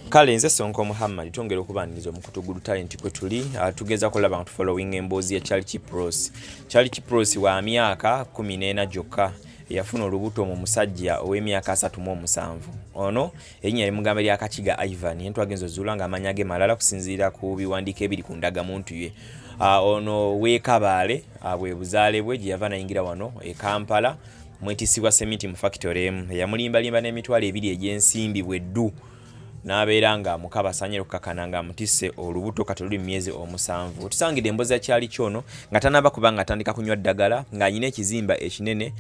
Kale nze Sonko Muhammad, twongera okubaniriza omukutu Good Talent kwe tuli. Tugeza kulaba nga tufollowing emboozi ya Charlie Kipros. Charlie Kipros wa myaka 14 gyokka eyafuna olubuto mu musajja ow'emyaka 37. Ono erinnya limugamba lya Kakiga Ivan, ye twagenza ozuula ng'amanya ge malala kusinziira ku biwandiiko ebiri ku ndagamuntu ye. Ono w'e Kabaale, bwe buzaale bwe gye yava nayingira wano e Kampala mwetisibwa seminti mu factory emu eyamulimbalimba n'emitwalo 2 egy'ensimbi bweddu n'abeera nga mukabasanya okukakana nga amutisse olubuto kati luli myezi 7. Tusangidde emboozi ya kyali kyono nga tanaba kuba nga atandika kunywa ddagala, ng'alina ekizimba ekinene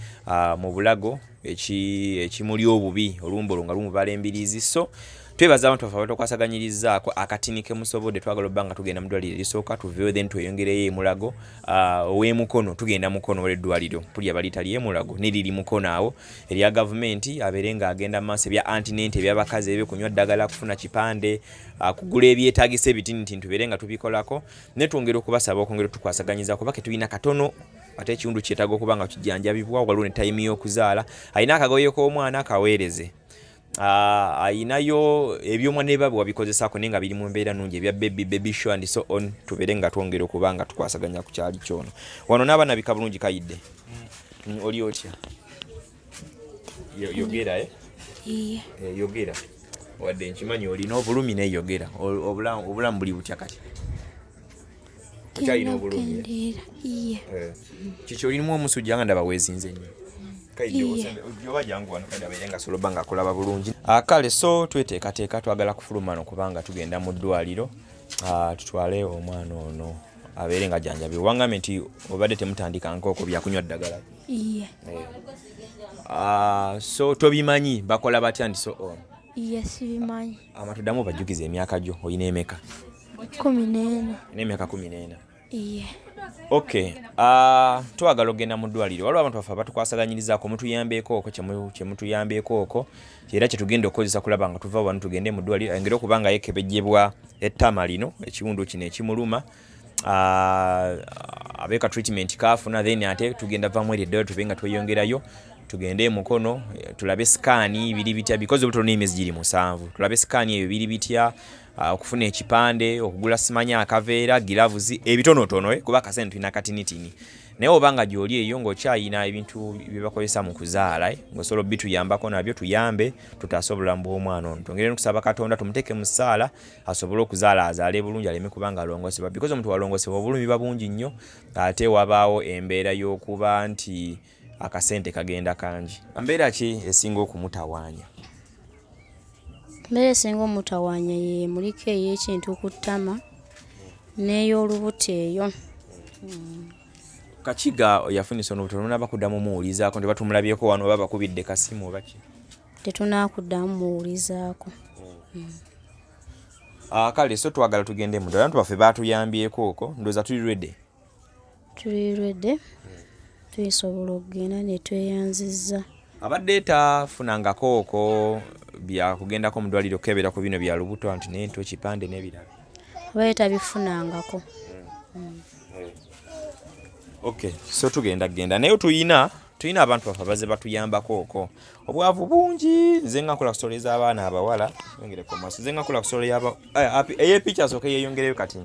mu bulago ekimuli obubi, olumbo olwo nga lumubala embiriizi. So twebaza abantu baffe abatukwasaganyirizaako akatini ke musobodde. Twagala obba nga tugenda mu ddwaliro erisooka tuveeyo, then tweyongereyo emulago ow'emukono. Tugenda mukono olw'eddwaliro pulya baliyita ly'emulago neriri mukono awo erya gavumenti, abeere ng'agenda mu maaso ebya antenatal, ebyabakazi ebyo, kunywa ddagala, kufuna kipande, kugula ebyetaagisa ebitinitini, tubeere nga tubikolako. Naye twongera okubasaba okwongera otukwasaganyiza kuba ketulina katono, ate ekiwundu kyetaaga okuba nga kijjanjabibwa. Waliwo ne tayimu y'okuzaala, alina akagoye k'omwana kaweereze, ayinayo ebyomwana ebiba wabikozesaako naye nga biri mu mbeera nnungi, ebya baby show and so on. Tubeere nga twongera okuba nga tukwasaganya ku kyali kyono wano n'abaana bika bulungi. Kayidde, oli otya? Yogera, eh? Iye. Eh, yogera, wadde nkimanyi olina obulumi, naye yogera. Obulamu buli butya kati? Okyalina obulumi, eh? Kendeera. Iye. Eh. Kiki, olinamu omusujja? Nga ndaba weezinze nnyo. Kayidde, Iye. Oba jangu wano kayidde abeere nga asobola obba nga akulaba bulungi. Kale so tweteekateeka, twagala kufuluma no kubanga tugenda mu ddwaliro, tutwale omwana ono abeere nga ajjanjabibwa. Wangambye nti obadde temutandika nkooko byakunywa ddagala. Iye. Eh. So tobimanyi bakola batya and so on? Iye, sibimanyi. Amatuddamu obajjukiza emyaka gyo, olina emeka? 14. Olina emyaka 14? Iye. Okay, twagala okugenda mu ddwaliro. Waliwo abantu baffe abatukwasaganyirizaako, mutuyambeeko okwo kyemutuyambeeko okwo era kyetugenda okukozesa kulaba nga tuva wano tugende mu ddwaliro ayongere okuba nga yekebejjebwa ettama lino, ekiwundu kino ekimuluma, abeeka treatment kaafuna, then ate tugenda vamu eryo eddwaliro tube nga tweyongerayo tugende e Mukono, tulabe scan biri bitya, because obuto n'emyezi giri 7. Tulabe scan ebyo biri bitya, okufuna ekipande, okugula simanya akaveera, gloves, ebitonotono, kuba akasente tulina katinitini. Naye oba nga gy'oli eyo ng'okyayina ebintu bye bakozesa mu kuzaala, ng'osobola obituyambako nabyo, tuyambe tutaase obulamu bw'omwana ono. Twongere n'okusaba Katonda tumuteeke mu ssaala asobole okuzaala, azaale bulungi, aleme kuba nga alongosebwa, because omuntu walongosebwa obulumi buba bungi nnyo, ate wabaawo embeera y'okuba nti akasente kagenda kangi. Mbeera ki esinga okumutawaanya? Mbeera esinga omutawaanya ye muliko ey'ekintu ku ttama n'ey'olubuto eyo. Kakiga yafunisa olubuto, lunaba kuddamu muwulizaako nti batumulabyeko wano oba bakubidde kasimu oba ki? Tetunaakuddamu muwulizaako. Kale so twagala tugende mu ddwaliro. Abantu baffe baatuyambyeko okwo, ndowooza tuli ready. Tuli ready, tusobola okugenda ne tweyanzizza. Abadde tafunangako okwo byakugendako mu ddwaliro okukebera ku bino bya lubuto nti nento kipande n'ebirala? Abadde tabifunangako. Okay, so tugenda genda, naye tulina abantu baffe abaze batuyambako okwo. Obwavu bungi. Nze nga nkola story z'abaana abawala, yongereko maaso. Nze nga nkola story ey'epicha asooke yeeyongereyo kati.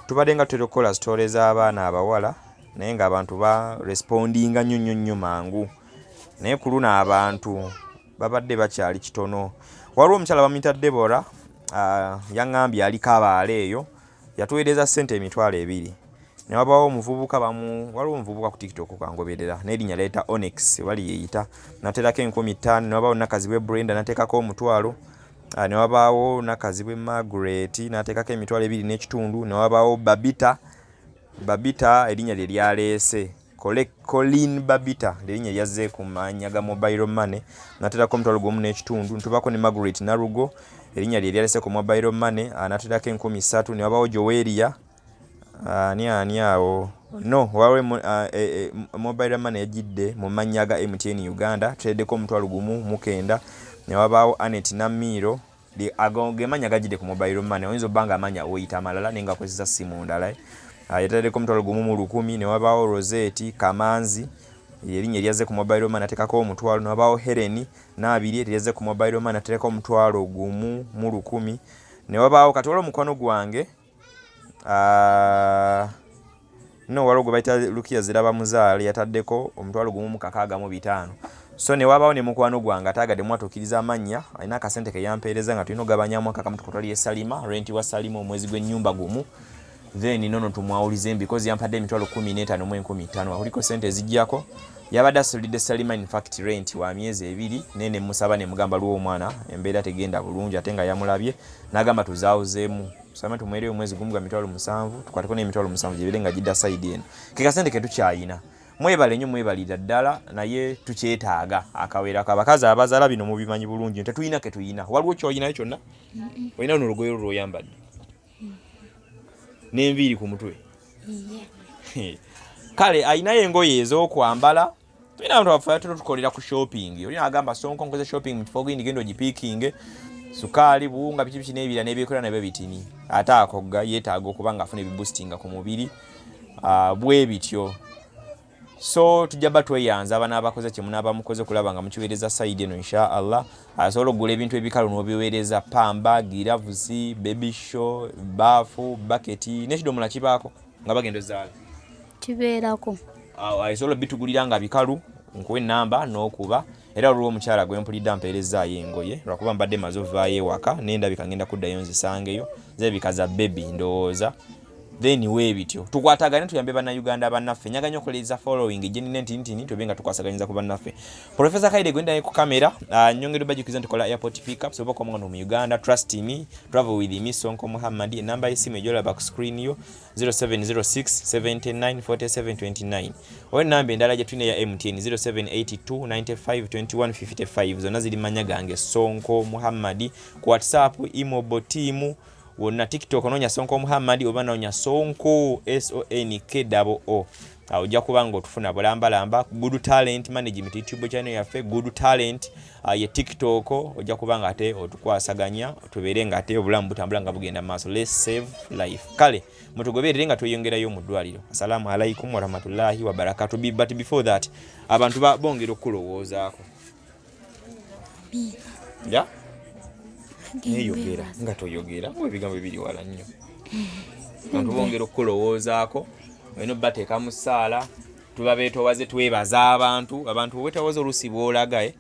Tubadde nga tutera okukola story z'abaana abawala, naye ng'abantu ba respondinga nnyo nnyo nnyo mangu, naye ku luno abantu babadde bakyali kitono. Waliwo omukyala bamuyita Debora, yaŋŋambye ali Kabaale eyo, yatuweereza ssente 20,000. Ne wabaawo omuvubuka bamu, waliwo omuvubuka ku TikTok kangoberera n'erinnya leeta Onyx wali yeeyita, nateerako 5,000. Ne wabaawo Nakazibwe Brenda nateekako 500. Ne wabaawo Nakazibwe Margaret n'ateekako 2,500. Ne wabaawo Babita, Babita erinnya lye lyaleese Colin Babita, erinnya lyazze ku mannya ga mobile money, n'ateerako 1,500. Ntubaako ne Margaret Narugo, erinnya lye lyalese ku mobile money, n'ateerako 3,000. Ne wabaawo Joweria, ani ani awo no waliwo mobile money yajjidde mu mannya ga MTN Uganda, tuteereddeko 19,000. Ne wabaawo Anet Namiiro, ago ge mannya gajjidde ku mobile money. Oyinza obba nga amanya oyita amalala naye nga akozesa simu ndala, yateereddeko 1,000. Ne wabaawo Rosette Kamanzi. Erinnya eryazze ku mobile money ateekako omutwalo. Newabaawo Helen Naabiri, eryazze ku mobile money ateekako 10,000. Newabaawo kati waliwo omukwano gwange, no waliwo gwe bayita Lukiya Ziraba Muzaale, yataddeko 1,065. So newabaawo ne mukwano gwange ataagadde mwatuukiriza amannya, alina akasente ke yampeereza nga tulina okugabanyamu akakamu tukutwalire Salima, renti wa Salima omwezi gw'ennyumba gumu, then nono tumwawulize because yampadde 15,500 kuliko sente ezijjako. Yabadde asulidde Salima in fact rent wa myezi 2, naye ne musaba ne mugamba lwo omwana embeera tegenda bulungi, ate nga yamulabye n'agamba tuzaawuzeemu Salima tumwereyo omwezi gumu gwa 700,000, tukwateko n'emitwalo 7 gibeere nga gidda side eno. Ke kasente ke tukyayina. Mwebale nnyo, mwebalira ddala, naye tukyetaaga akawerako. Abakazi abazaala bino mubimanyi bulungi, tetulina ke tuyina. Waliwo ky'olinayo kyonna? Olina luno olugoye olwo lw'oyambadde n'enviiri ku mutwe. Kale alinayo engoye ez'okwambala. Tulina abantu baffe atera tukolera ku shopping. Olina agamba Sonko nkoze shopping mu kifo gindi, genda ogipiikinge, sukaali, buwunga, biki biki n'ebirala n'ebyekola nabyo bitini. Ate akogga yeetaaga okuba ng'afuna ebiboostinga ku mubiri, bwe bityo. So tujja ba tweyanza abana abakoze kye munaaba mukoze okulaba nga mukiweereza side eno insha Allah. Asobola okugula ebintu ebikalu n'obiweereza, pamba, giravusi, baby show, baafu, baketi n'ekidomola kibaako nga bagenda ozaala. Kibeerako. Asobola obitugulira nga bikalu, nkuwa ennamba n'okuba. Era waliwo omukyala gwe mpulidde ampeerezaayo engoye, lwakuba mbadde maze ovaayo ewaka naye ndabika ngenda kuddayo nzisangeyo, zirabika za baby ndowooza. Then weebityo tukwatagane tuyambe bannayuganda bannaffe. Njagala nnyo okukolereza following gye nnina nti tube nga tukwasaganyiza ku bannaffe. Professor Kaide gwe ndaye ku kamera, nnyongera obajjukiza nti kola airport pickup, so oba okoma wano mu Uganda, trust me, travel with me, Sonko Muhammad. Enamba y'essimu egyolaba ku screen yo 0706 79 47 29, oba enamba endala gye tulina eya MTN 0782 95 21 55, zonna ziri manya gange Sonko Muhammad. Ku WhatsApp, imo, team wonna, TikTok onoonya Sonko Muhammad oba noonya Sonko SONKOO, ojja kuba nga otufuna bulambalamba. Good Talent Management YouTube channel yaffe, Good Talent ye TikTok, ojja kuba nga ate otukwasaganya tubeere nga ate obulamu butambula nga bugenda maaso. Let's save life. Kale mutugoberere nga tweyongerayo mu ddwaliro. Assalamu alaikum warahmatullahi wabarakatu. But before that, abantu bongera okukulowoozaako. Ya neyogera nga toyogera ebigambo biri wala nnyo. Abantu bongera okukulowoozaako, olina obbateeka mu ssaala. Tuba beetowaze, twebaza abantu. Abantu wetoowaze oluusi bw'olaga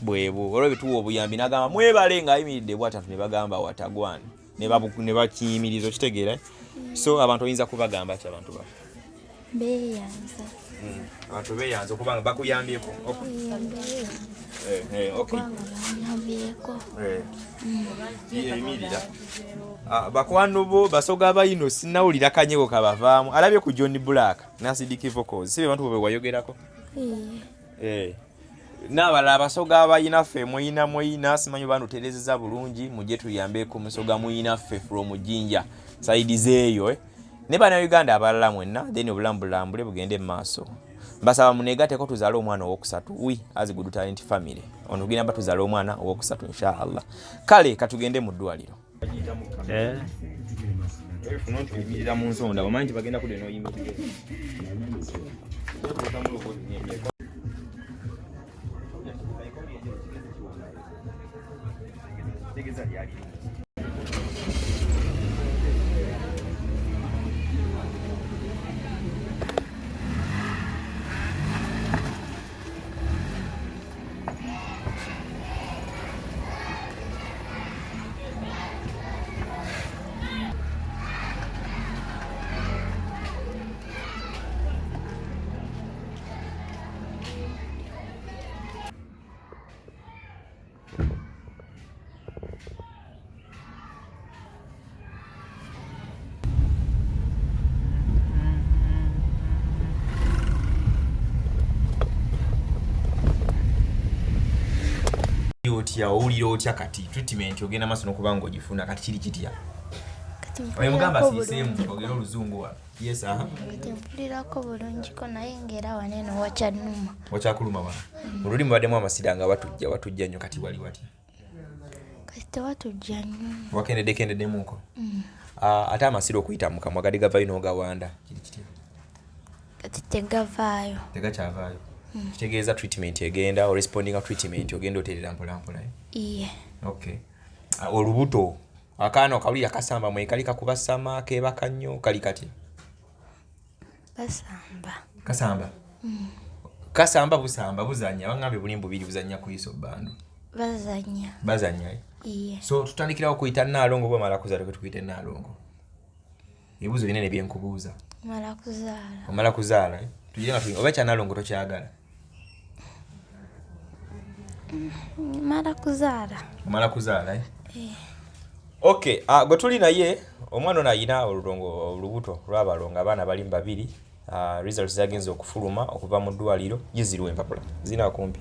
bwebwo olwo bituwa obuyambi n'agamba mwebale ng'ayimiridde bw'atatu ne bagamba watagwani ne bakiyimiriza, okitegeera. So abantu oyinza kubagamba ki abantu baffe? Beeyanza. Abantu beeyanza okubanga bakuyambyeko. Kubanga banyambyeko. Yimirira. Bakwano bo Basoga bayino sinnawulira kanyego kabavaamu. Alabye ku John Black n'Acidic Vocals, si be bantu bo be wayogerako? N'abalala Abasoga abayinaffe muyina muyina simanyi oba ntutereezezza bulungi, mujje tuyambe ku Musoga muyinaffe from Jinja side zeeyo, Ne bannayuganda abalala mwenna, then obulamu bulambule bugende mu maaso. Mbasaba muneegatteko tuzaale omwana owokusatu. We as Good Talent family ono tugenda ba tuzaale omwana owokusatu inshallah. Kale katugende mu ddwaliro. Oyimirira mu nsonda, omanyi nti bagenda kudda n'oyimirira. Otya, owulira otya kati? Treatment ogenda maaso n'okuba ng'ogifuna kati, kiri kitya? Kati Oyo mugamba mpulirako asiiseemu bulungi. ogere oluzungu wano. Yes, aha. Kati mpulirako bulungiko, naye ng'era wano eno wakyannuma. Wakyakuluma wano? Oluli mubaddemu amasira nga watujja watujja nnyo, kati wali watya? Kati tewatujja nnyo. Wakendedde kendeddemuko? Ate amasira okuyita mu kamwa gadi gavayo n'ogawanda, kiri kitya? Kati tegavaayo. Tegakyavaayo. Kitegeeza treatment egenda orespondinga treatment, ogenda oterera mpolampola, eh? Iye. Okay. Ah, olubuto akaana okawulira kasamba mwekali kakubasama kebaka nnyo kali katya? Basamba. Kasamba, kasamba busamba buzanya baŋambye buli bubiri buzanya kuyiso bandu. Bazanya. Bazanya, eh? Iye. So tutandikirawo kuyita Naalongo bwamala kuzaala, kwe tukuyita Naalongo? Ebibuuzo binene byenkubuuza. Mala kuzaala. Omala kuzaala, eh? Tugire nga oba ekyanaalongo tokyagala? Mala kuzaala. Omala kuzaala, eh? Okay, gwe tuli naye omwana ono ayina olulongo, olubuto lwabalongo, abaana bali mu babiri. Results zagenze okufuluma okuva mu ddwaliro, giziriwo empapula zirina kumpi.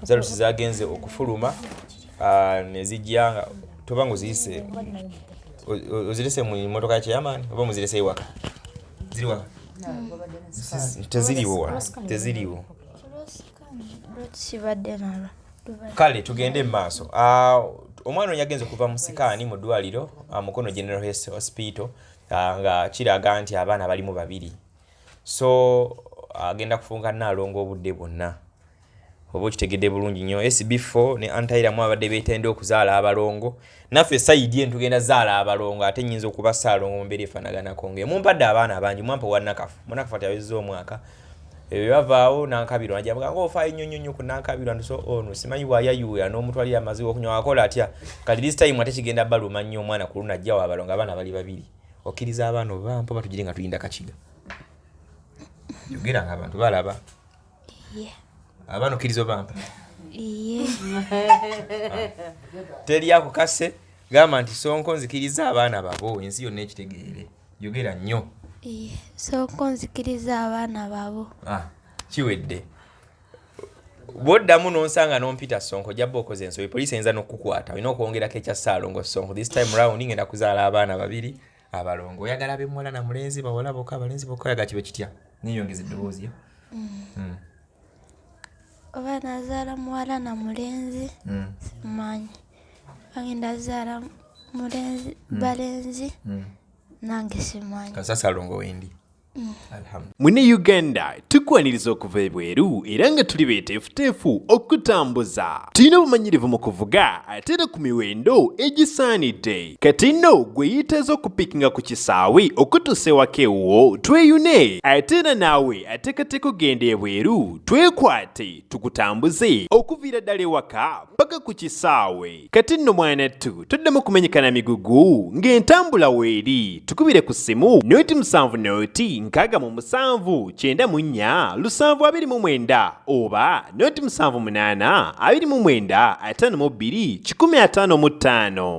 Results zagenze okufuluma ne zijja nga toba nga oziyise ozirese mu motoka ya chairman oba muzirese ewaka? Ziri waka? Teziriwo wano, teziriwo. Lwekibadde nalwo. Kale tugende mu maaso. Omwana ono yagenze okuva mu sikaani mu ddwaliro, Mukono General Health Hospital, nga kiraga nti abaana balimu babiri, so agenda kufunga Naalongo obudde bwonna oba okitegedde bulungi nnyo. SB4 ne Antairamu abadde beetenda okuzaala abalongo, naffe side eno tugenda zaala abalongo, ate nnyinza okuba Ssaalongo mu mbeera efaanaganako nga mumpadde abaana abangi. Mwampa owa Nakafu, Munakafu ati awezezza omwaka, ebyo bavaawo. Nankabirwa najamga ngaofaayo nnyo nnyo nnyo ku Nankabirwa, nso ono simanyi bwayayuya n'omutwalira amazzi okunywa akola atya. Kati this time ate kigenda baluma nnyo omwana ku luno ajjawo abalongo, abaana bali babiri. Okkiriza abaana obampa oba tugire nga tuyinda kakiga? Yogera nga abantu balaba. Iye. Abaana okkiriza obampa? Iye. Teri akukase, gamba nti Sonko nzikiriza abaana babo, ensi yonna ekitegeere. Yogera nnyo. Iye, Sonko nzikiriza abaana babo. Ah, kiwedde. Bwoddamu n'onsanga n'ompita Sonko, ojja okoze ensobi, poliisi eyinza n'okukukwata. Olina okwongerako ekya Ssaalongo Sonko. This time round ngenda kuzaala abaana babiri abalongo. Oyagala bemuwala na mulenzi, bawala bokka, abalenzi bokka, oyagala kibe kitya? Niyongeza eddoboozi yo. Oba nazaala muwala na mulenzi, simanyi. Bagenda zaala mulenzi, balenzi, nange simanyi. Kasita Ssaalongo wendi. Alhamdulillah. Mune Uganda tukwaniriza okuva ebweru era nga tuli beeteefuteefu okutambuza. Tulina obumanyirivu mu kuvuga ate era ku miwendo egisaanidde. Kati nno gwe yeetaaza okupiikinga ku kisaawe okutuusa ewaka ewuwo, tweyune. Ate era naawe ateekateeka okugenda ebweru, twekwate tukutambuze okuviira ddala ewaka paka ku kisaawe. Kati nno mwanattu toddamu kumenyekana migugu ng'entambula weeri. Tukubire ku ssimu 0 7 0 67 94 729 oba 0 78 29 52 155.